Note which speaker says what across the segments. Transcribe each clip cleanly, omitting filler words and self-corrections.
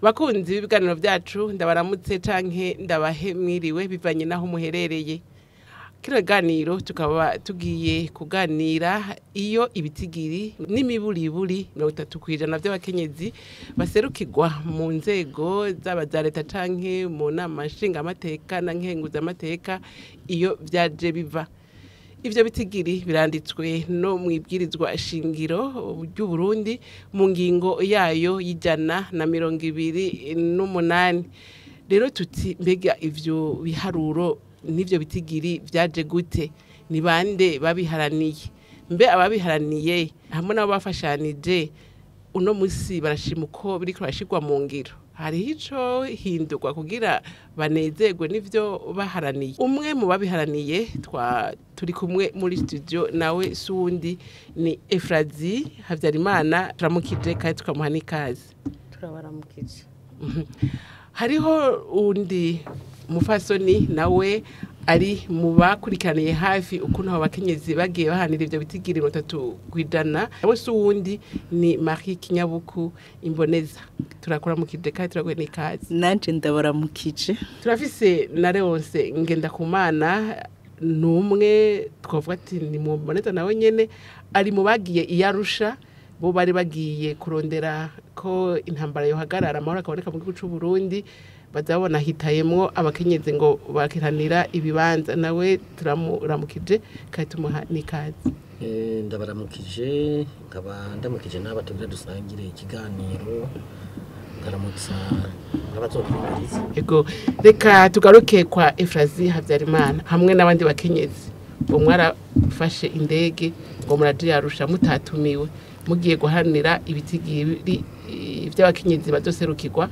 Speaker 1: Bakunzi b'ibiganiro byacu, ndabaramutse canke ndabahe mwiriwe bivanye naho muherereye. Kino kiganiro tukaba tugiye kuganira iyo ibitigiri n'imiburiburi 30% by'abakenyezi baserukirwa mu nzego zaba za leta canke mu nama nshingamateka na nkenguzamateka iyo vyaje biva. Ivyo bitigiri biranditswe no mu ibwirizwa shingiro ry'u Burundi mu ngingo yayo y'128. Rero tuti mbega ivyo biharuro n'ivyo bitigiri vyaje gute? Ni bande babiharaniye? Mbe ababiharaniye hamwe n'abo bafashanije uno musi barashima uko biriko birashirwa mu ngiro? Hariho ico hindurwa kugira banezerwe n'ivyo baharaniye? Umwe mu babiharaniye twa turi kumwe muri studio, nawe suwundi ni Efrazi Havyarimana. Turamukije kandi tukamuha n'ikaze.
Speaker 2: Turabaramukije.
Speaker 1: Hariho undi mufasoni nawe ari mu bakurikiraniye hafi ukuntu abo bakenyezi bagiye bahanira ivyo bitigiri 30%. Nawe si uwundi ni Marie Kinyabuku Imboneza. Turakuramukije kandi turaguhe n'ikaze.
Speaker 3: Nanje ndabaramukije.
Speaker 1: Turafise na Leonce Ngendakumana, numwe twavuga ati ni mu Mboneza, nawe nyene ari mu bagiye i Arusha, bo bari bagiye kurondera ko intambara yohagarara, amahoro akaboneka mu gihugu c'u Burundi. Bazabona hitayemwo abakenyezi ngo bakiranira ibibanza. Nawe turamuramukije kandi tumuha n'ikaze.
Speaker 4: Ndabaramukije, nkaba ndamukije n'aba tugira dusangire ikiganiro, ngaramutsa n'abazotwumviriza.
Speaker 1: Ego, reka tugaruke kwa Efrazi Havyarimana hamwe n'abandi bakenyezi. Ngo mwarafashe indege ngo muraje Arusha mutatumiwe, mugiye guharanira ibitigiri vy'abakenyezi bazoserukirwa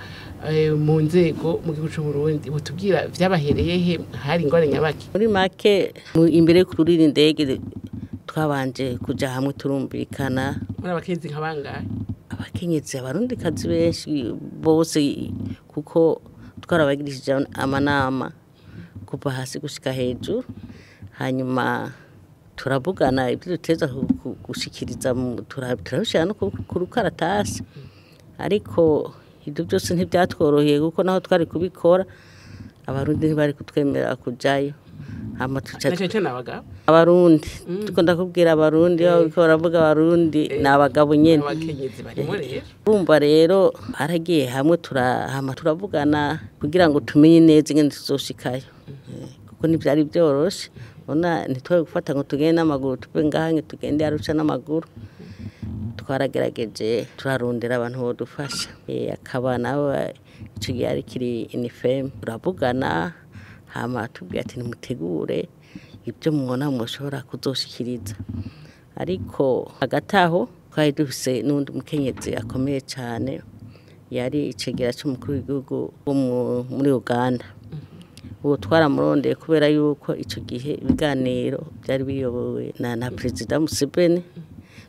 Speaker 1: mu nzego mu gihugu c'u Burundi. Butubwira vyabahereye he? Hari ingorane nyabaki?
Speaker 2: Muri make, imbere yo kurira indege twabanje kuja hamwe turumvikana.
Speaker 1: Muri abakenyezi nka bangahe?
Speaker 2: Abakenyezi, abarundikazi benshi bose, kuko twarabagirishije amanama kuva hasi gushika hejuru, hanyuma turavugana ibyo duteza gushikiriza, turabishira no ku rukaratasi. Ariko ibyo byose ntibyatworoheye, kuko naho twari kubikora abarundi ntibari kutwemerera kujayo. Hama tuca
Speaker 1: Na cane cane abagabo.
Speaker 2: Abarundi, tuko ndakubwira abarundi, bariko baravuga abarundi ni abagabo nyene.
Speaker 1: Abakenyezi barimo rero.
Speaker 2: Urumva rero haragiye hamwe, turahama turavugana kugira ngo tumenye neza ingene tuzoshikayo, kuko ntivyari vyoroshe. Ona ntitwari gufata ngo tugende n'amaguru, tuve ngaha ngo tugende Arusha n'amaguru. Twaragerageje turarondera abantu bodufasha. Akaba nawe ico gihe yari kiri UNIFEM, turavugana, hama atubwira ati nimutegure ibyo mubona mushobora kuzoshikiriza. Ariko hagati aho twari dufise n'uwundi mukenyezi akomeye cane, yari icegera c'umukuru w'igihugu wo muri Uganda. Uwo twaramurondeye kubera yuko ico gihe ibiganiro byari biyobowe na Perezida Museveni,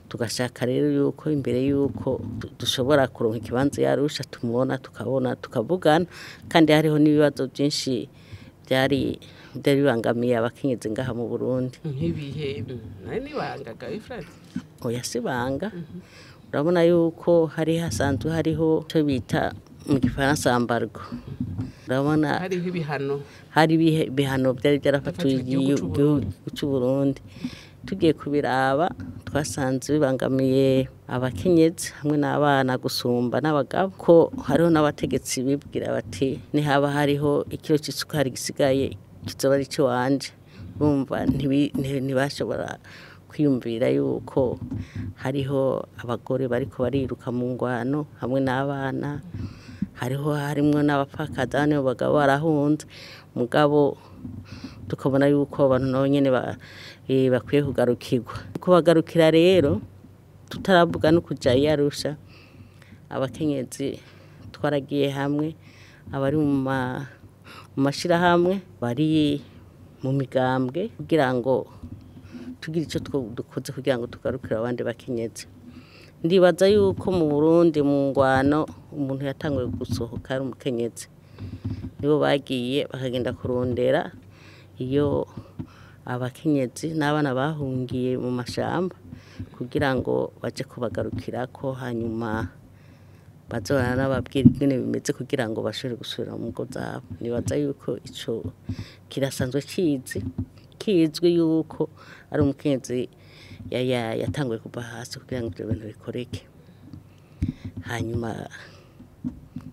Speaker 2: tugashaka rero yuko imbere yuko dushobora kuronka ikibanza yarusha tumubona, tukabona, tukavugana. Kandi hariho n'ibibazo byinshi byari bibangamiye abakenyezi ngaha mu Burundi.
Speaker 1: Nk'ibihe? Nari nibangaga, Efrazi?
Speaker 2: Oya, si banga. Urabona yuko hari hasanzwe hariho icyo bita mu gifaransa embargo, urabona.
Speaker 1: Hariho ibihano.
Speaker 2: Hari ibihano byari byarafatiwe
Speaker 1: byafatiwe igihugu c'u
Speaker 2: igihugu c'u Burundi. Tugiye kubiraba twasanze bibangamiye abakenyezi hamwe n'abana gusumba n'abagabo, ko hariho n'abategetsi bibwira bati nihaba hariho ikiro c'isukari gisigaye kizoba ari iwanje. Urumva ntibashobora kwiyumvira yuko hariho abagore bariko bariruka mu ngwano hamwe n'abana, hariho harimwo n'abapfakazi, abandi bagabo barahunze. Mugabo tukabona yuko abantu nabo nyene bakwiye kugarukirwa. Kubagarukira rero, tutaravuga no kuja i Arusha, abakenyezi twaragiye hamwe, abari mu mashirahamwe, bari mu migambwe, kugira ngo tugire ico dukoze kugira ngo tugarukire abandi bakenyezi. Ndibaza yuko mu Burundi mu ngwano umuntu yatanguye gusohoka ari umukenyezi. Nibo bagiye bakagenda kurondera iyo abakenyezi n'abana bahungiye mu mashamba kugira ngo baje kubagarukirako, hanyuma Baze baranababwira ingene bimeze kugira ngo bashobore gusubira mu ngo zabo. Nibaza yuko ico kirasanzwe kizwi yuko ari umukenyezi yatanguye kuva hasi kugira ngo ivyo bintu bikoreke. Hanyuma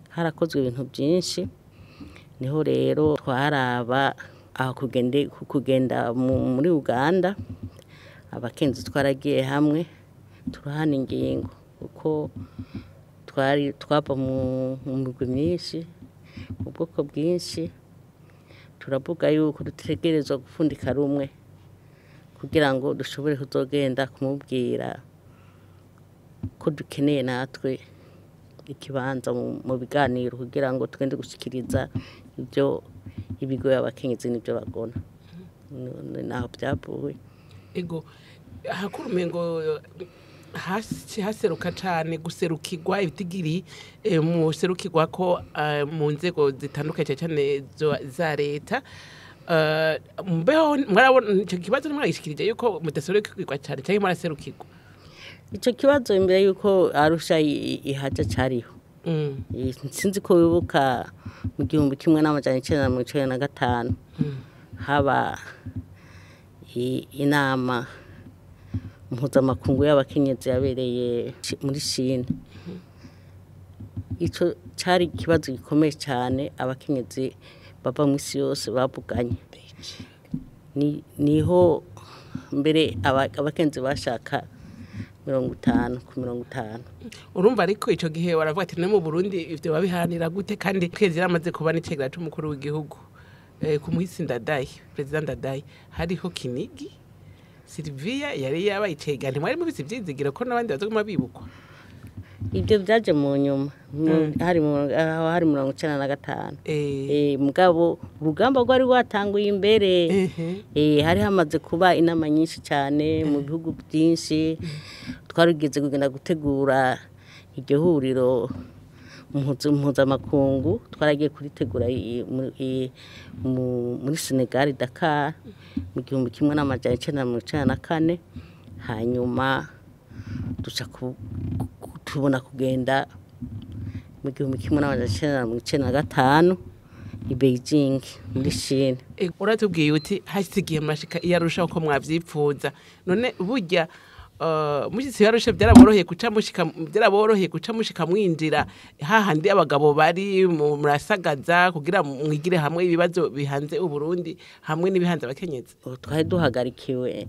Speaker 2: harakozwe ibintu byinshi, niho rero twaraba aho kugenda muri Uganda. Abakenzi twaragiye hamwe turahana ingingo, kuko twari twava mu migwi myinshi, mu bwoko bwinshi. Turavuga yuko dutegerezwa gupfundika rumwe kugira ngo dushobore kuzogenda kumubwira ko dukeneye natwe ikibanza mu biganiro, kugira ngo tugende gushikiriza ibyo ibigo y'abakenyezi n'ibyo bagona. Naho byavuye.
Speaker 1: Ego, hakuru umengo haseruka cane guserukirwa ibitigiri, muserukirwa ko mu nzego zitandukanye cyane za leta. Mbeho mwarabona ico kibazo, ntimwagishikirije yuko mudaserukirwa cane canke mwaraserukirwa?
Speaker 2: Ico kibazo imbere yuko Arusha ihaja cariho. Sinzi ko wibuka mu 1995 haba inama mpuzamakungu y'abakenyezi yabereye muri Chine. Ico cari ikibazo gikomeye cyane abakenyezi bava mu isi yose bavuganye. Niho mbere abakenyezi bashaka 50 ku 50.
Speaker 1: Urumva ariko ico gihe waravuga ati no mu Burundi ivyo babiharanira gute, kandi kwezi yaramaze kuba n'icegera c'umukuru w'igihugu, ku muhisi Ndadaye, President Ndadaye, hariho Kinigi Silvia yari yabaye icegera. Ntimwari mubise ivyizigiro ko n'abandi bazoguma bibukwa?
Speaker 2: Ibyo byaje mu nyuma, hari hari 95. Mugabo urugamba rwari rwatanguye imbere. Hari hamaze kuba inama nyinshi cyane mu bihugu byinshi. Twarigeze kugenda gutegura iryo huriro mpuzamakungu, twaragiye kuritegura muri Senegal, Dakar, mu 1994. Hanyuma duca tubona kugenda mu 1995 i Beijing muri Chine.
Speaker 1: Uratubwiye uti hashitse igihe murashika i Arusha uko mwavyipfuza. None burya mushitse i Arusha byaraboroheye guca mushika, byaraboroheye guca mushika mwinjira hahandi abagabo bari murasagaza kugira mwigire hamwe ibibazo bihanze Uburundi hamwe n'ibihanze abakenyezi?
Speaker 2: Twari duhagarikiwe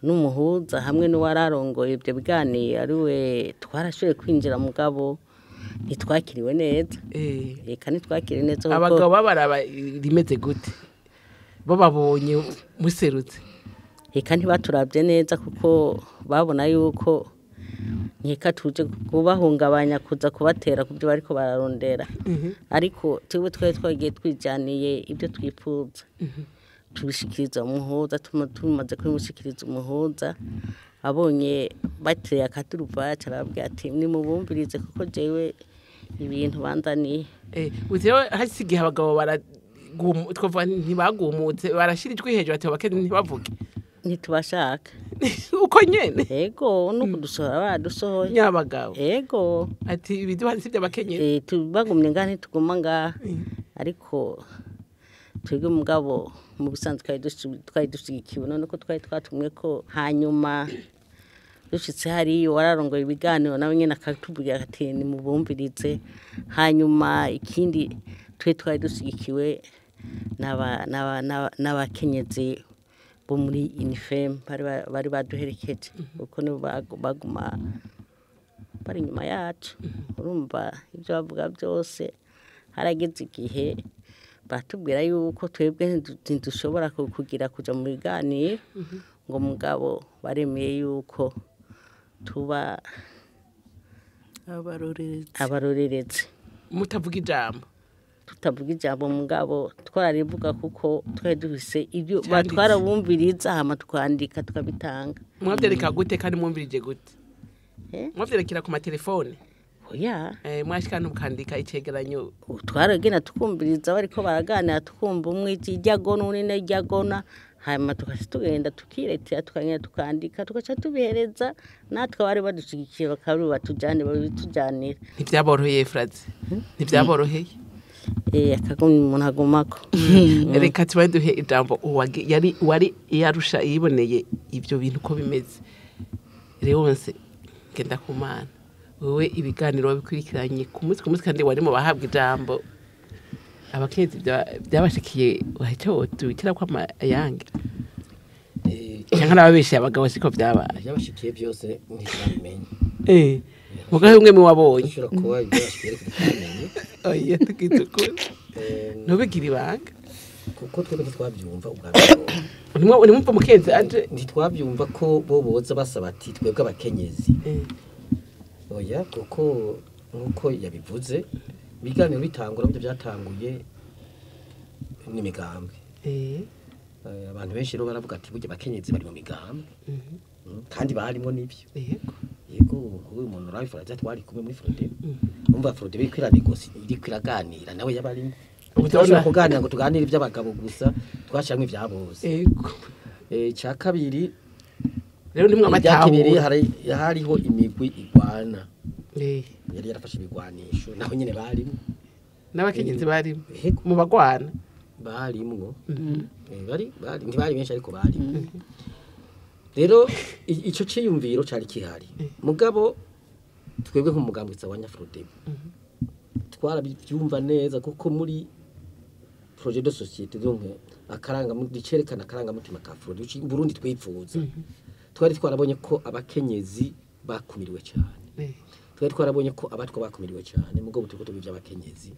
Speaker 2: n'umuhuza hamwe n'uwararongoye ibyo biganiro, ariwe twarashoboye kwinjira, mugabo ntitwakiriwe neza. Reka ntitwakiriwe neza kuko
Speaker 1: abagabo babaraba rimeze gute bo babonye muserutse?
Speaker 2: Reka ntibaturabye neza, kuko babona yuko nkeka tuje kubahungabanya, kuza kubatera ku byo bariko bararondera. Ariko twebwe twari twagiye twijaniye ibyo twifuza, tubishikiriza umuhuza. Tumaze kubimushikiriza umuhuza, abonye bateye akaturuva arababwira ati nimubumvirize kuko jewe ibintu banzaniye.
Speaker 1: Utewe hashitse igihe abagabo twavuga ntibagumutse, barashira ijwi hejuru ati abakenyezi ntibavuge.
Speaker 2: Ntitubashaka.
Speaker 1: Uko nyene?
Speaker 2: Ego, no kudusohora badusohoye.
Speaker 1: Nyabagabo.
Speaker 2: Ego.
Speaker 1: Ati ibiduha si by'abakenyezi.
Speaker 2: Tubagumye ngaha ntituguma ngaha. Ariko twebwe mugabo mu bisanzwe twari dushigikiwe, none ko twari twatumwe ko. Hanyuma dushitse hariyo wararongoye ibiganiro nawe nyene akatubwira ati nimubumvirize. Hanyuma ikindi twe twari dushigikiwe n'abakenyezi bo muri UNIFEM bari baduherekeje, kuko nibo baguma bari inyuma yacu. Urumva ibyo bavuga byose, harageze igihe batubwira yuko twebwe ntidushobora kugira kuja mu biganiro, ngo mugabo baremeye yuko tuba abarorerezi.
Speaker 1: Mutavuga ijambo?
Speaker 2: Tutavuga ijambo, mugabo twararivuga kuko twari dufise ibyo twarabumviriza, hama twandika tukabitanga.
Speaker 1: Mwavyereka gute kandi mwumvirije gute? Mwavyerekera ku matelefone?
Speaker 2: Oya.
Speaker 1: Mwashika ntukandika icegeranyo?
Speaker 2: Twaragenda tukumviriza bariko baraganira, tukumva umwe ijyagona undi ijyagona. Hanyuma tugaca tugenda tukiretera, tukagenda tukandika, tugaca tubihereza natwe abari badushigikiye bakaba batujane babitujanira.
Speaker 1: Ntibyaboroheye Frazi, ntibyaboroheye.
Speaker 2: Akagumya umuntu agumako.
Speaker 1: Reka tubahe duhe ijambo yari wari yarusha yiboneye ibyo bintu ko bimeze. Leonce Ngendakumana, wewe ibiganiro wabikurikiranye ku munsi ku munsi kandi wari mu bahabwa ijambo, abakenyezi byabashikiye wahita wotubikira ko amayange cyangwa n'ababeshe abagabo siko byabaye?
Speaker 4: Ibyabashikiye byose ntitwabimenye.
Speaker 1: Mugahe umwe mu wabonye
Speaker 4: bishobora kuba ibyabashikiye ariko tutamenye.
Speaker 1: Oya, tukize ukuri, ntubigire ibanga.
Speaker 4: Kuko twebwe ntitwabyumva ubwa mbere.
Speaker 1: Nimwumva mukenzi aje
Speaker 4: Ntitwabyumva ko bo boza basaba ati twebwe abakenyezi. Oya, kuko nkuko yabivuze, ibiganiro bitangura byo byatanguye n'imigambwe. Abantu benshi rero baravuga ati burya abakenyezi bari mu migambwe. Kandi barimo n'ibyo. Yego, uyu muntu rabi Faraja twari kumwe muri Frodebu. Umva, Frodebu iriko iranegosi, iriko iraganira, nawe yabarimo.
Speaker 1: Ubu
Speaker 4: turashobora kuganira ngo tuganire iby'abagabo gusa, twashiramwo ibya bose. Icya kabiri,
Speaker 1: Rero nimwe
Speaker 4: ibya kabiri,
Speaker 1: amatahura.
Speaker 4: Hariho imigwi igwana yari yarafashe ibigwanisho, naho nyene barimo.
Speaker 1: N'abakenyezi barimo?
Speaker 4: Yego.
Speaker 1: Mu bagwana?
Speaker 4: Barimwo. Bari ntibari benshi ariko barimo. Rero ico ciyumviro cari kihari, mugabo twebwe nk'umugambwe wa Nyafrodebu twarabyumva neza, kuko muri projet de société, donc akaranga cerekana akarangamutima ka Frodebu, Burundi twipfuza, twari twarabonye ko abakenyezi bakumiriwe cyane. Twari twarabonye ko abatwa bakumiriwe cyane, mugabo turiko tubiva abakenyezi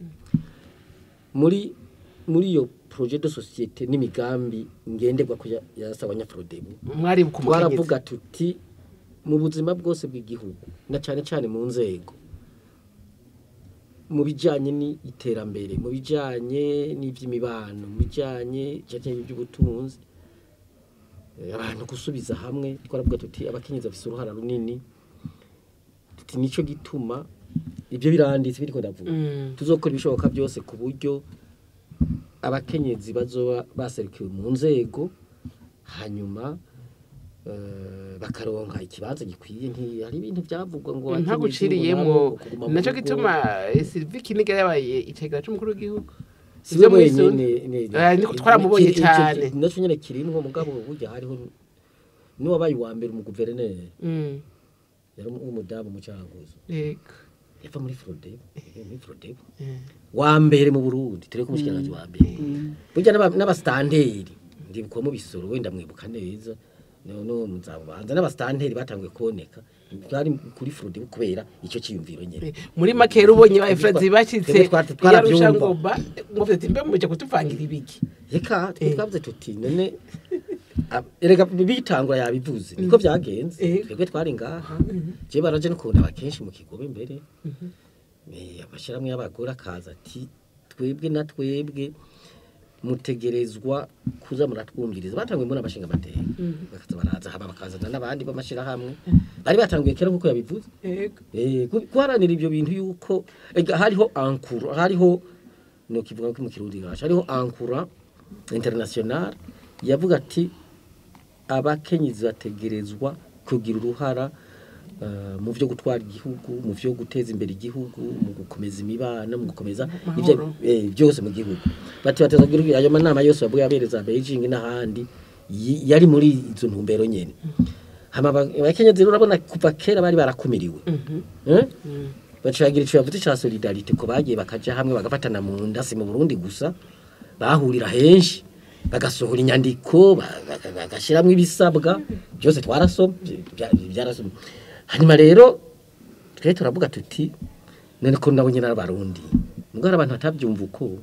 Speaker 4: muri iyo projet de société n'imigambi ngenderwa ko yasaba Nyafrodebu.
Speaker 1: Mwari ku mukenyezi.
Speaker 4: Twaravuga tuti mu buzima bwose bw'igihugu, na cyane cyane mu nzego, mu bijyanye n'iterambere, mu bijyanye n'iby'imibano, mu bijyanye cyane cyane iby'ubutunzi, abantu gusubiza hamwe, twaravuga tuti abakenyezi bafise uruhara runini, tuti nico gituma ibyo biranditse biriko ndavuga, tuzokora ibishoboka byose ku buryo abakenyezi bazoba baserukiwe mu nzego, hanyuma bakaronka ikibanza gikwiye. Hari ibintu byavugwa ngo abakenyezi ngo
Speaker 1: Ntaguciriyemwo.
Speaker 4: Nabo kuguma mu
Speaker 1: Naco
Speaker 4: rugo.
Speaker 1: Gituma Sylvie Kiniga yabaye icegera c'umukuru w'igihugu.
Speaker 4: Si
Speaker 1: Ivyo
Speaker 4: we
Speaker 1: mwisuni.
Speaker 4: wenyene.
Speaker 1: Niko twaramubonye cane.
Speaker 4: Naco nyene kirimwo, mugabo burya hariho n'uwabaye uwa mbere mu guverineri, yari umudamu mu Cankuzo. Yava muri Frodebu, muri Frodebu wa mbere mu Burundi, turi ku mushikiranganji wa mbere. Burya n'abastanteri ndibuka mu bisoro, wenda mwibuka neza no muzabanza, n'abastanteri batanguye kuboneka bari kuri Frodebu kubera ico ciyumviro nyene.
Speaker 1: Muri make rero ubonye ba Efrazi bashitse
Speaker 4: Twebwe twaravyumva.
Speaker 1: yarusha ngoba ngo ati mbe muje kutuvangira ibiki?
Speaker 4: Reka twe twavuze tuti none erega bitangura yabivuze niko byagenze. Twebwe twari ngaha, je baraje no kundaba kenshi mu Kigobe imbere. Amashyirahamwe y'abagore akaza ati twebwe na twebwe mutegerezwa kuza muratwumviriza. Batanguye mbona abashinga amateka bakaza baraza haba bakazana n'abandi b'amashyirahamwe bari batanguye kera nkuko yabivuze. Guharanira ibyo bintu yuko ega hariho ankuru, hariho no kivuga ko mu Kirundi gacha hariho ankura international yavuga ati abakenyezi bategerezwa kugira uruhara mu byo gutwara igihugu, mu byo guteza imbere igihugu, mu gukomeza imibano, mu gukomeza ivyo
Speaker 1: Amahoro.
Speaker 4: Byose mu gihugu. Bati bateza kugira ayo manama yose bavuga yabereza Beijing n'ahandi yari muri izo ntumbero nyene. Hama abakenyezi rero urabona kuva kera bari barakumiriwe. Bacagira ico yavuze ca solidarité, ko bagiye bakaja hamwe bagafatana mu nda, si mu Burundi gusa, bahurira henshi bagasohora inyandiko, bagashiramwo ibisabwa byose, twarasoma byarasomye. Hanyuma rero twe turavuga tuti none ko nabo nyene ari Abarundi, mugo hari abantu batavyumva uko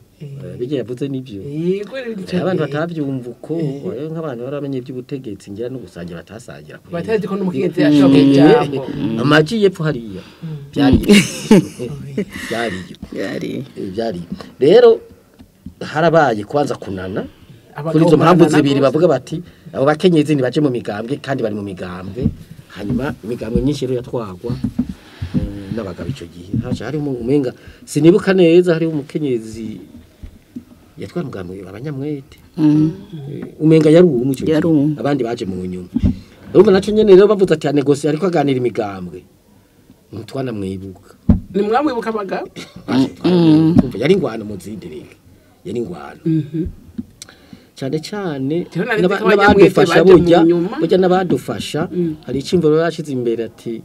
Speaker 4: bijya yavuze nivyo.
Speaker 1: Yego.
Speaker 4: Hari abantu batavyumva uko, nk'abantu baramenye iby'ubutegetsi ngira no gusangira batasangira kweri.
Speaker 1: Batazi ko n'umukenyezi yashoboye ijambo.
Speaker 4: Amaji y'epfo hariya byariyo byariyo.
Speaker 3: Yari.
Speaker 4: Byariyo. Rero harabaye kwanza kunana
Speaker 1: Abagabo
Speaker 4: kuri izo mpamvu
Speaker 1: baranana
Speaker 4: zibiri
Speaker 1: gose.
Speaker 4: Bavuga bati abo bakenyezi ntibaje mu migambwe kandi bari mu migambwe. Hanyuma imigambwe myinshi rero yatwagwa n'abagabo ico gihe. Haje harimo umenga sinibuka neza, hariho umukenyezi Yatwara umugambi abanyamwete. Umenga yari uwo muco. Abandi baje mu nyuma. Urumva naco nyene rero bavuze ati anegosi ariko aganira imigambwe. Mutwana mwibuka.
Speaker 1: Ni mwamwibuka abagabo?
Speaker 4: Yari ingwano mu zindirike. Yari ingwano. Cyane cyane n'abadufasha burya n'abadufasha hari icimvo bashize imbere ati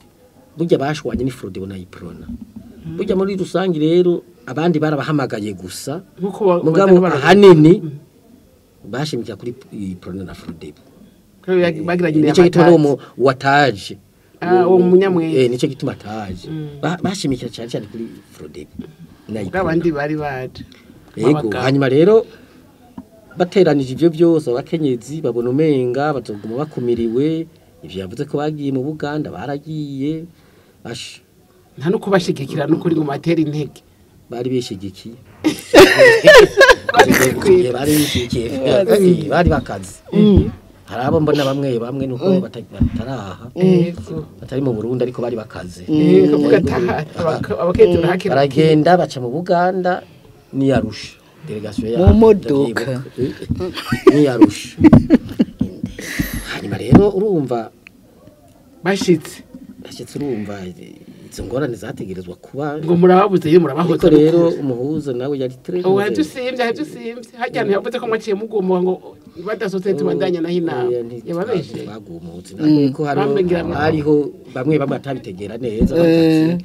Speaker 4: burya bashwanye ni Frodebu na Iprona. Burya muri rusangi rero abandi barabahamagaye gusa mugabo ahanini bashimikira kuri Iprona na Frodebu. Nico gituma uwo wataje
Speaker 1: uwo munyamwete
Speaker 4: nico gituma ataje bashimikira cyane cyane kuri Frodebu na Iprona.
Speaker 1: Abandi bari baje.
Speaker 4: Yego hanyuma rero bateranije ivyo byose abakenyezi babona umenga bazoguma bakumiriwe ivyo yavuze ko bagiye mu Buganda baragiye basha
Speaker 1: nta no kubashigikira no kuri ngo matera intege
Speaker 4: bari bishigikiye bari bishigikiye bari bakazi hari abo mbona bamwe bamwe nuko bataraha batari mu Burundi ariko bari bakaze
Speaker 1: abakenyezi barahakira
Speaker 4: baragenda baca mu Buganda ni Arusha delegation ya
Speaker 3: mu modoka
Speaker 4: ni Arusha. Hanyuma rero urumva
Speaker 1: bashitse
Speaker 4: urumva izo ngorane zategerezwa kuba
Speaker 1: ngo murababuze iyo murabahoza.
Speaker 4: Ariko rero umuhuza nawe yari très
Speaker 1: ubu hadusimvye hajyana yavuze ko mwaciye mugumuka ngo badasotse tubandanya naho inama yababeshe
Speaker 4: bagumutse nako hariho bamwe bamwe atabitegera neza bakatsi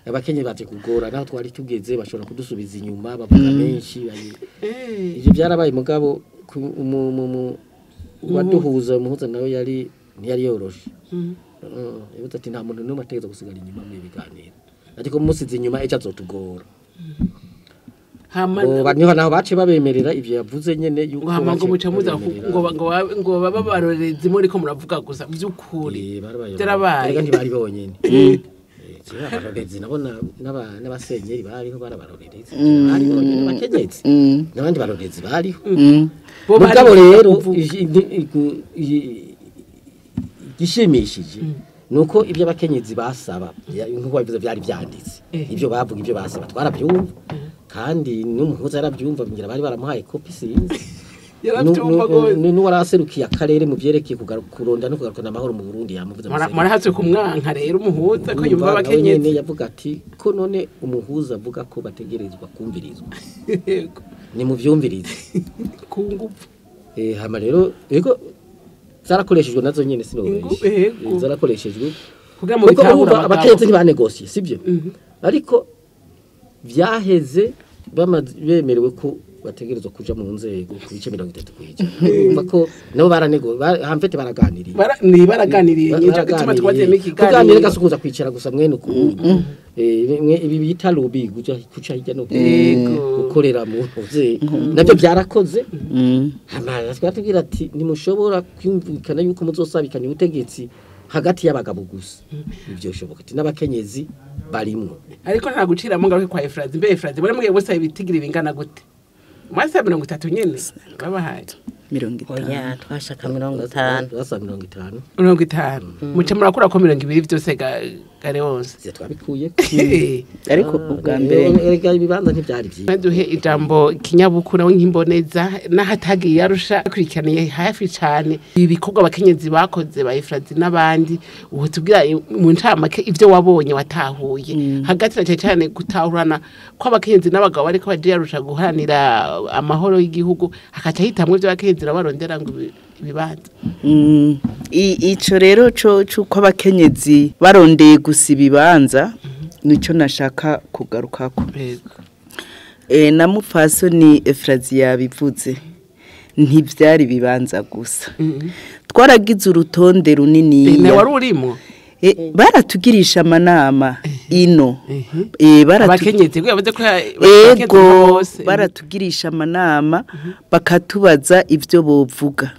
Speaker 4: abakenye baje kugora naho twari tugeze bashobora kudusubiza inyuma bavuga menshi. Ivyo byarabaye mugabo waduhuza umuhuza nawe yari ntiyari yoroshe. Yavuze ati nta muntu n'umwe ategerezwa gusigara inyuma mu biganiro ariko musize inyuma ejo azotugora. Hama naho bace babemerera ivyo yavuze nyene yuko
Speaker 1: hama ngo muca muza ngo baba barorerezi muri ko muravuga gusa by'ukuri byarabaye
Speaker 4: rega ntibari bonyene. Abarorerezi nabona n'abasenyeri bariho barabarorerezi bari bonyene bakenyezi n'abandi barorerezi bariho. Mugabo rero igishimishije nuko ibyo abakenyezi basaba nkuko babivuze byari byanditse ibyo bavuga ibyo basaba twarabyumva kandi n'umuhuza yarabyumva ngira bari baramuhaye kopi sinzi
Speaker 1: yarabyumva gose
Speaker 4: n'uwaraserukiye akarere mu byerekeye kuronda no kugarukana amahoro mu Burundi yamuvuze
Speaker 1: murahatse kumwanka rero umuhuza ko yumva abakenyezi
Speaker 4: yavuga ati ko none umuhuza avuga ko bategerezwa kumvirizwa ni mu vyumvirize
Speaker 1: ku ngufu.
Speaker 4: Hama rero yego zarakoreshejwe nazo nyene sinobeshe zarakoreshejwe
Speaker 1: kugira mu bitahura
Speaker 4: abakenyezi ntibanegosiye sibyo ariko vyaheze bemerewe ko bategerezwa kuja mu nzego ku bice 30%. Urumva ko nabo baranego hamfete baraganiriye
Speaker 1: ni baraganiriye nico gituma twazeme ikiganiro
Speaker 4: kuganira gasukuza kwicara gusa mwene uku ibi bita lobby guca kuca hirya no gukorera mu nzego nabyo byarakoze. Hama twatubwira ati nimushobora kwumvikana yuko muzosabikanya ubutegetsi hagati y'abagabo gusa ivyo shoboka ati n'abakenyezi barimwo.
Speaker 1: Ariko nta guciramo ngaruke kwa Efrazi mbe Efrazi bari mugiye gusa ibitigira bingana gute mwasa 30 nyene babahaye
Speaker 3: 50.
Speaker 2: Oya twashaka 50
Speaker 4: twasa 50
Speaker 1: 50 muce murakura ko 20 byose gare wose
Speaker 4: ivyo twabikuye
Speaker 3: ariko ubwa mbere
Speaker 4: erega ibibanza ntibyari byiza.
Speaker 1: Duhe ijambo kinyabuku nawe nkimboneza n'ahatagiye yarusha akurikiraniye hafi cyane ibikorwa abakenyezi bakoze ba Efrazi n'abandi ubu tubwira mu ncamake ivyo wabonye watahuye hagati na cyane gutahurana ko abakenyezi n'abagabo ariko baje yarusha guharanira amahoro y'igihugu hakaca hitamwe ivyo abakenyezi barondera ngo ibibanza.
Speaker 3: Ico rero co cuko abakenyezi barondeye gusa ibibanza nico nashaka kugarukako. Na mupfasoni Efrazi yabivuze ntivyari bibanza gusa. Twaragize urutonde runini.
Speaker 1: Ne wari urimo?
Speaker 3: Baratugirisha amanama ino.
Speaker 1: Abakenyezi yavuze ko
Speaker 3: ego baratugirisha amanama bakatubaza ivyo bovuga.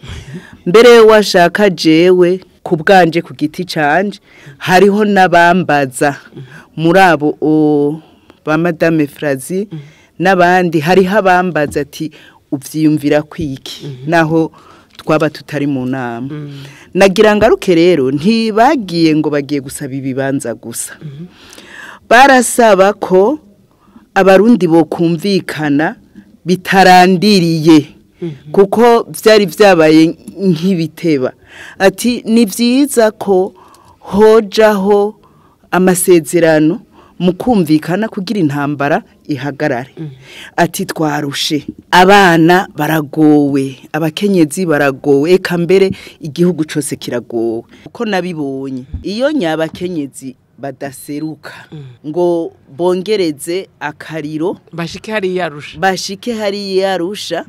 Speaker 3: Mbere washaka jewe ku bwanje ku giti canje hariho nabambaza muri abo ba Madame Efrazi n'abandi hariho abambaza ati uvyiyumvira kwiki naho twaba tutari mu nama. Nagira ngaruke rero ntibagiye ngo bagiye gusaba ibibanza gusa. Barasaba ko abarundi bo kumvikana bitarandiriye kuko byari byabaye nk'ibiteba. Ati ni byiza ko hojaho amasezerano mu kumvikana kugira intambara ihagarare. Ati twarushe, abana baragowe, abakenyezi baragowe, eka mbere igihugu cose kiragowe. Uko nabibonye, iyo nyabakenyezi badaseruka ngo bongereze akariro
Speaker 1: bashike hariya Arusha,
Speaker 3: bashike hariya Arusha,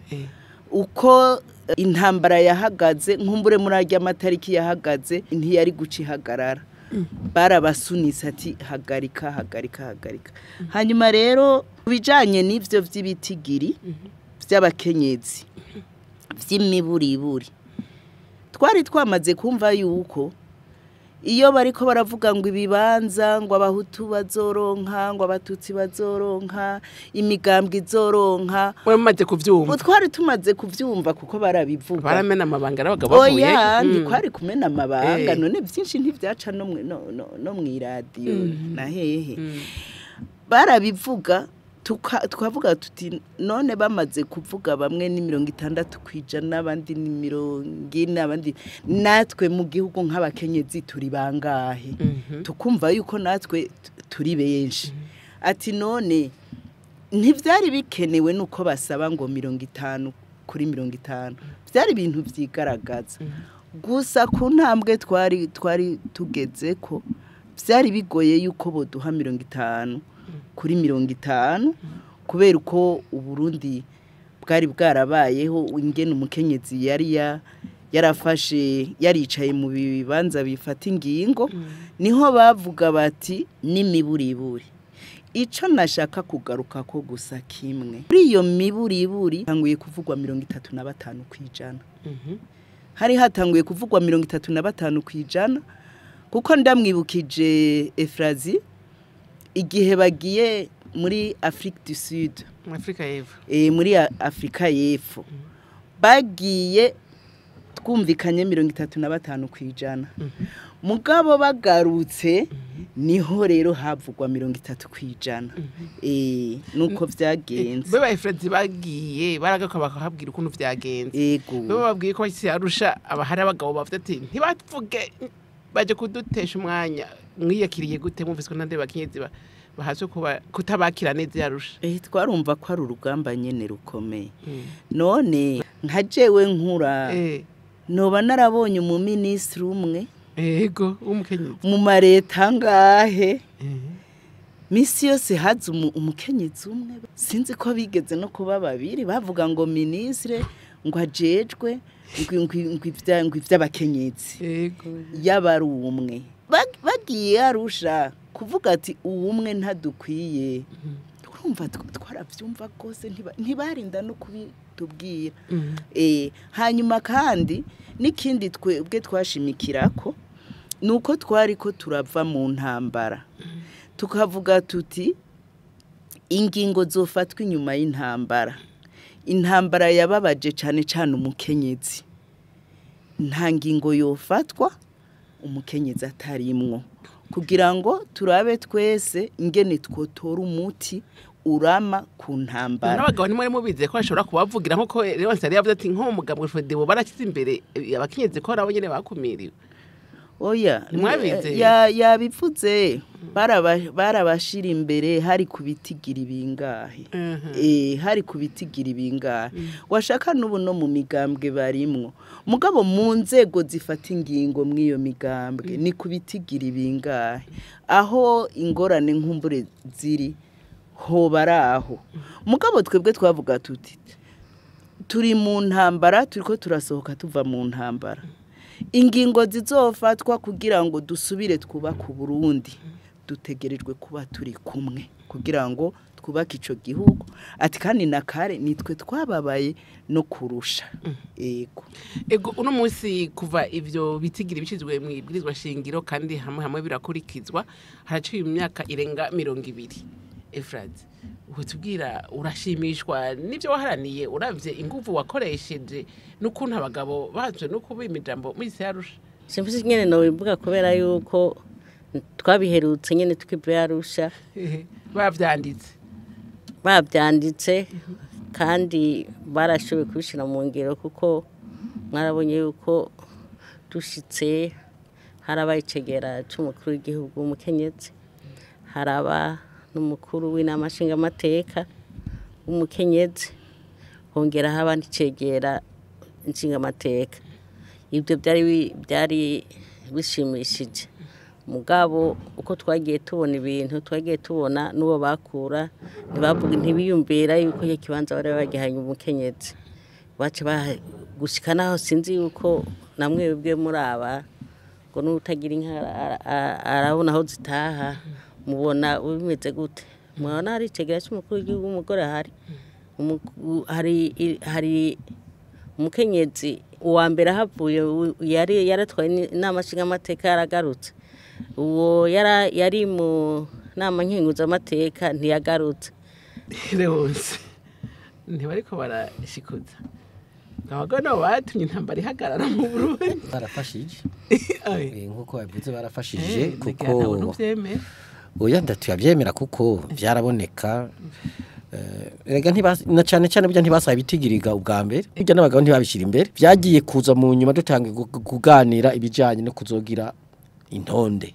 Speaker 3: uko intambara yahagaze, nkumbure muri arya matariki yahagaze, ntiyari guca ihagarara. Barabasunitse ati hagarika, hagarika, hagarika. Hanyuma rero bijanye n'ivyo vy'ibitigiri vy'abakenyezi vy'imiburiburi, twari twamaze kumva yuko iyo bariko baravuga ngo ibibanza, ngo abahutu bazoronka, ngo abatutsi bazoronka, imigambwe izoronka,
Speaker 1: mumaze kuvyumva.
Speaker 3: Twari tumaze kuvyumva kuko barabivuga.
Speaker 1: Baramena amabanga n'abagabo bavuye.
Speaker 3: Oya, ntikwari kumena amabanga, none byinshi ntivyaca no mw'iradiyo na hehe. Barabivuga, tukavuga tuti none bamaze kuvuga bamwe ni 60%, abandi ni 40, abandi natwe mu gihugu nk'abakenyezi turi bangahe? Tukumva yuko natwe turi benshi. Ati none ntivyari bikenewe nuko basaba ngo 50 kuri 50, byari ibintu vyigaragaza. Gusa ku ntambwe twari tugeze ko byari bigoye yuko boduha 50 kuri 50, kubera uko Uburundi bwari bwarabayeho, ingene umukenyezi yari yarafashe, yaricaye mu bibanza bifata ingingo, niho bavuga bati n'imiburiburi. Ico nashaka kugaruka ko gusa kimwe, muri iyo miburiburi hatanguye kuvugwa 35%. Hari hatanguye kuvugwa 35%, kuko ndamwibukije Efrazi igihe bagiye muri Afrique du Sud,
Speaker 1: Afrika y'Epfo,
Speaker 3: muri Afrika y'Epfo, bagiye twumvikanye 35%. Mugabo bagarutse niho rero havugwa 30%. Nuko vyagenze.
Speaker 1: Baba Efrazi bagiye baragaruka bakahabwira ukuntu vyagenze.
Speaker 3: Yego.
Speaker 1: Baba babwiye ko bashitse Arusha abahari abagabo bavuze ati ntibavuge, baje kudutesha umwanya. Mwiyakiriye gute mwumvise nande bakenyezi bahaswe kutabakira neza Arusha?
Speaker 3: Twarumva ko ari urugamba nyene rukomeye. None nka jewe nkura noba narabonye umuminisitiri umwe,
Speaker 1: yego, w'umukenyezi
Speaker 3: mu mareta ngahe, misi yose haza umukenyezi umwe, sinzi ko bigeze no kuba babiri, bavuga ngo minisitiri ngo ajejwe ngo ivy'abakenyezi, yaba ari umwe. Bagiye Arusha kuvuga ati uwumwe ntadukwiye, urumva twaravyumva rwose, ntibarinda no kubitubwira. Hanyuma kandi n'ikindi twebwe twashimikirako nuko twari ko turava mu ntambara, tukavuga tuti ingingo zofatwa inyuma y'intambara. Intambara yababaje cane cane umukenyezi, nta ngingo yofatwa umukenyezi atarimwo, kugira ngo turabe twese ingene twotora umuti urama ku ntambara.
Speaker 1: N'abagabo nimwe mubize ko bashobora kubavugira, nkuko Leonce yari yavuze ati nko umugabo Fodebo barakize imbere abakenyezi ko nabo nyene bakumiriwe.
Speaker 3: Oya, yabivuze, barabashira imbere hari kubitigira ibingahe. Hari kubitigira ibingahe. Washaka n'ubu no mu migambwe barimwo, mugabo mu nzego zifata ingingo mw'iyo migambwe ni kubitigira ibingahe. Aho ingorane nkumbure ziri hoba araho. Mugabo twebwe twavuga tuti turi mu ntambara, turiko turasohoka tuva mu ntambara. Ingingo zizofatwa kugira ngo dusubire twubake Uburundi, dutegerejwe kuba turi kumwe kugira ngo twubake ico gihugu. Ati kandi na kare nitwe twababaye no kurusha. Ego.
Speaker 1: Ego, uno munsi kuva ivyo bitigira bishizwe mu ibwirizwa shingiro kandi hamwe hamwe birakurikizwa, haraciye imyaka irenga 20. Efrazi, utubwira urashimishwa n'ivyo waharaniye, uravye inguvu wakoresheje n'ukuntu abagabo bazwe no kubima ijambo muri Arusha?
Speaker 2: Simvuze nyene no bivuga kubera yuko twabiherutse nyene tukivuye Arusha.
Speaker 1: Bavyanditse.
Speaker 2: Kandi barashoboye kubishira mu ngiro, kuko mwarabonye yuko dushitse harabaye icegera c'umukuru w'igihugu w'umukenyezi, haraba n'umukuru w'inama nshingamateka w'umukenyezi, hongera haba n'icegera nshingamateka. Ibyo byari bishimishije. Mugabo uko twagiye tubona ibintu, twagiye tubona n'uwo bakura ntibavuga, ntibiyumvira yuko icyo kibanza bari bagihanye umukenyezi. Baca gushika naho sinzi yuko namwe bwe muraba ngo n'utagira inka arabona aho zitaha, mubona bimeze gute? Mubona hari icegera c'umukuru w'igihugu w'umugore, hari umukenyezi uwa mbere ahavuye yari yaratwaye inama nshingamateka yaragarutse, uwo yari mu nama nkenguzamateka ntiyagarutse.
Speaker 1: Rwose ntibariko barashikuza abagore nabo batumye intambara ihagarara mu Burundi.
Speaker 4: Barafashije
Speaker 1: Ai.
Speaker 4: Nkuko babivuze barafashije
Speaker 1: Kuko
Speaker 4: kuko
Speaker 1: ntuvyemera.
Speaker 4: Oya, ndatuyabyemera kuko byaraboneka. Erega na cyane cyane burya ntibasaba ibitigiriga ubwa mbere, burya n'abagabo ntibabishyira imbere, byagiye kuza mu nyuma dutangiye kuganira ibijyanye no kuzogira intonde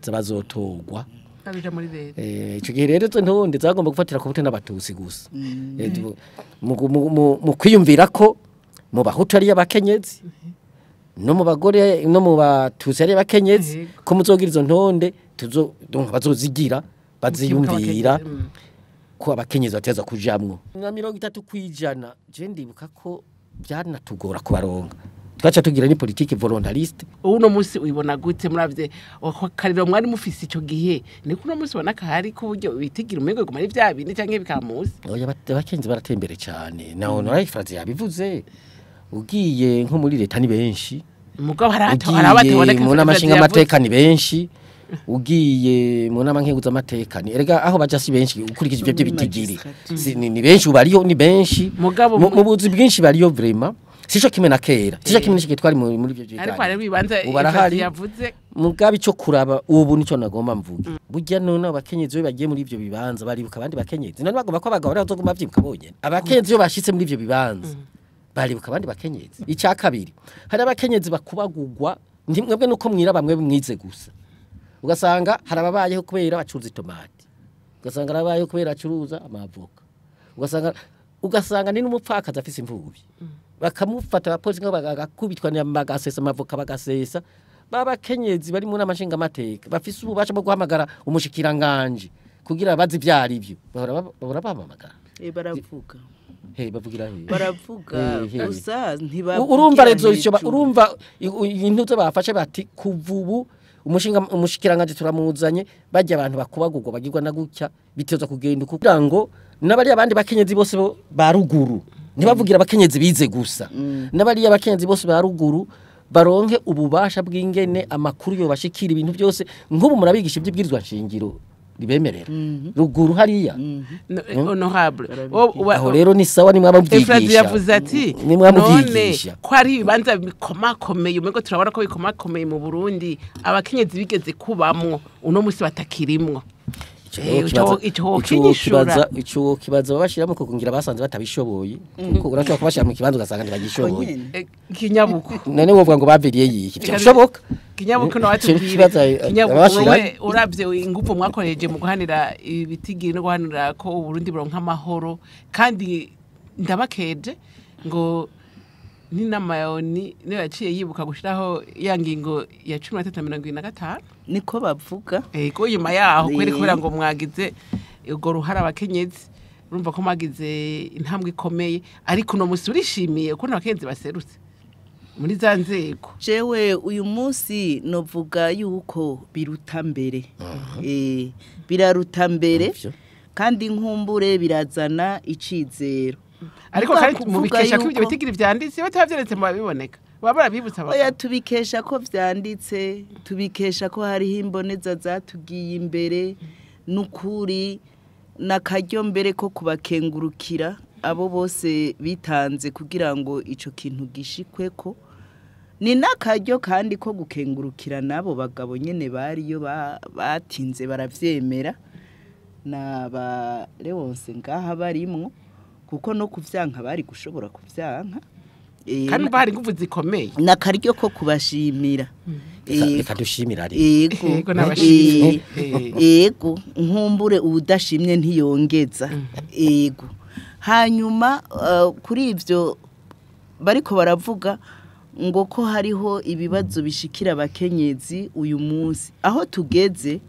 Speaker 4: z'abazotorwa
Speaker 1: babija muri leta.
Speaker 4: Ico gihe rero izo ntonde zagomba gufatira ku Bahutu n'Abatutsi gusa. Mu kwiyumvira ko mu Bahutu ari abakenyezi no mu bagore no mu Batutsi ari abakenyezi, ko muzogira izo ntonde tuzo donc bazozigira baziyumvira ko abakenyezi bateza kujamwo na 30%. Je ndibuka ko byanatugora kubaronka, twaca tugira ni politique volontariste.
Speaker 1: Uno munsi ubibona gute? Muravye ako kariro mwari mufise ico gihe, niko uno munsi ubona kahari ku buryo bitigira umengo guma ari vya bindi canke bikamusi?
Speaker 4: Oya, abakenyezi baratembere cyane, na Honorable Frazi yabivuze, ugiye nko muri leta ni benshi.
Speaker 1: Mugabo hari abataboneka.
Speaker 4: Ugiye mu nama nshingamateka ni benshi, ugiye mu nama nkenguzamateka ni erega aho baja si benshi ukurikije ibyo by'ibitigiri. Ni benshi bariyo, ni benshi.
Speaker 1: Mugabo
Speaker 4: mu buzi bwinshi bariyo vraiment, sico kimwe na kera, sico kimwe n'iki twari muri ibyo
Speaker 1: ariko hari
Speaker 4: biganiro.
Speaker 1: ibibanza
Speaker 4: Ubu barahari.
Speaker 1: Frazi yavuze.
Speaker 4: Mugabe ico kuraba ubu nico nagomba mvuge, burya none abakenyezi iyo bagiye muri ivyo bibanza baribuka abandi bakenyezi? None bagomba ko abagabo bazoguma bavyibuka bonyene? Abakenyezi iyo bashitse muri ivyo bibanza baribuka abandi bakenyezi. Icya kabiri, hari abakenyezi bakubagugwa, mwebwe nuko mwira bamwe mwize gusa, ugasanga hari ababayeho kubera bacuruza itomati, ugasanga hari ababayeho kubera acuruza amavoka, ugasanga ni n'umupfakazi afise imfuvyi, bakamufata abapolisi nk'abo bagakubitwa bagasesa amavoka bagasesa. Babakenyezi bari mu nama nshingamateka bafise ububasha bwo guhamagara umushikiranganje kugira bazi ivyo ari byo, bahora bahamagara.
Speaker 3: Baravuga.
Speaker 4: He, bavugira he?
Speaker 3: Baravuga gusa ntibavugira
Speaker 4: Urumva resolution
Speaker 3: hejuru.
Speaker 4: Urumva intuzo bafashe bati kuva ubu umushinga umushikiranganje turamuzanye, bajya abantu bakubagurwa bagirwa na gutya, biteza kugenda uku, kugira ngo n'abari abandi bakenyezi bose bo ba ruguru, ntibavugira abakenyezi bize gusa, n'abari abakenyezi bose ba ruguru baronke ububasha bw'ingene amakuru yobashikira ibintu byose. Nk'ubu murabigisha iby'ibwirizwa nshingiro ribemerera ruguru hariya.
Speaker 1: Honorable
Speaker 4: Aho rero ni sawa nimwaba
Speaker 1: Efrazi
Speaker 4: muvyigisha.
Speaker 1: yavuze ati
Speaker 4: Nimwaba
Speaker 1: none
Speaker 4: muvyigisha.
Speaker 1: ko ari ibibanza bikomakomeye, umengo turabona ko bikomakomeye mu Burundi, abakenyezi bigeze kubamwo uno musi batakirimwo.
Speaker 4: Ico
Speaker 1: Ico
Speaker 4: ico
Speaker 1: kinyishura.
Speaker 4: Ico kibaza babashiramo kugira basanze batabishoboye, kuko urashobora kubashira mu kibanza ugasanga ntibagishoboye.
Speaker 3: Nyene.
Speaker 1: Kinyabuko.
Speaker 4: None wovuga ngo baviriye yiki? Byashoboka.
Speaker 1: Kinyabuko
Speaker 4: Ico
Speaker 1: watubwire.
Speaker 4: kibaza,
Speaker 1: Kinyabuko,
Speaker 4: abashira-
Speaker 1: wowe uravye ingufu mwakoresheje mu guhanira ibitigiri no guhanira ko Uburundi buronka amahoro, kandi ndabakeje ngo n'inama ya ONU niyo yaciye yibuka gushiraho ya ngingo ya 1375.
Speaker 3: Niko bavuga.
Speaker 1: Ego, nyuma yaho kweri kubera ngo mwagize urwo ruhara abakenyezi, urumva ko mwagize intambwe ikomeye, ariko uno musi urishimiye ukuntu abakenyezi baserutse muri za nzego?
Speaker 3: Jewe uyu munsi novuga yuko biruta mbere, biraruta mbere.
Speaker 4: Nivyo.
Speaker 3: Kandi nkumbure birazana icizero.
Speaker 1: Ariko
Speaker 3: Nukuvuga
Speaker 1: kandi mubikesha ko ibyo
Speaker 3: yuko-
Speaker 1: bitigiri vyanditse, batavyeretse mu babiboneka baba barabibutsa
Speaker 3: Oya,
Speaker 1: abagabo.
Speaker 3: tubikesha ko vyanditse, tubikesha ko hariho imboneza zatugiye imbere n'ukuri n'akaryo mbere ko kubakengurukira abo bose bitanze kugira ngo ico kintu gishikweko. Ni n'akaryo kandi ko gukengurukira n'abo bagabo nyene bariyo batinze baravyemera, na ba Leonce ngaha barimwo. Kuko no kuvyanka bari gushobora kuvyanka.
Speaker 1: Kandi umva hari inguvu zikomeye.
Speaker 3: Nakaryo ko kubashimira.
Speaker 4: Reka dushimira rero.
Speaker 3: Ego.
Speaker 1: Yego, n'abashimye.
Speaker 3: Ego, nkumbure uwudashimye ntiyongeza. Ego. Hanyuma kuri ivyo bariko baravuga ngo ko hariho ibibazo bishikira abakenyezi uyu munsi, aho tugeze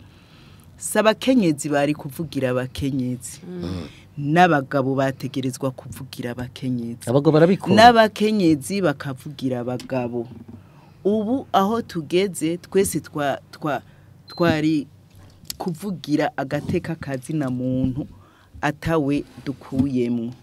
Speaker 3: si abakenyezi bari kuvugira abakenyezi, n'abagabo bategerezwa kuvugira abakenyezi,
Speaker 4: abagabo barabikora,
Speaker 3: n'abakenyezi bakavugira abagabo. Ubu aho tugeze twese twari kuvugira agateka kazina muntu atawe dukuyemo.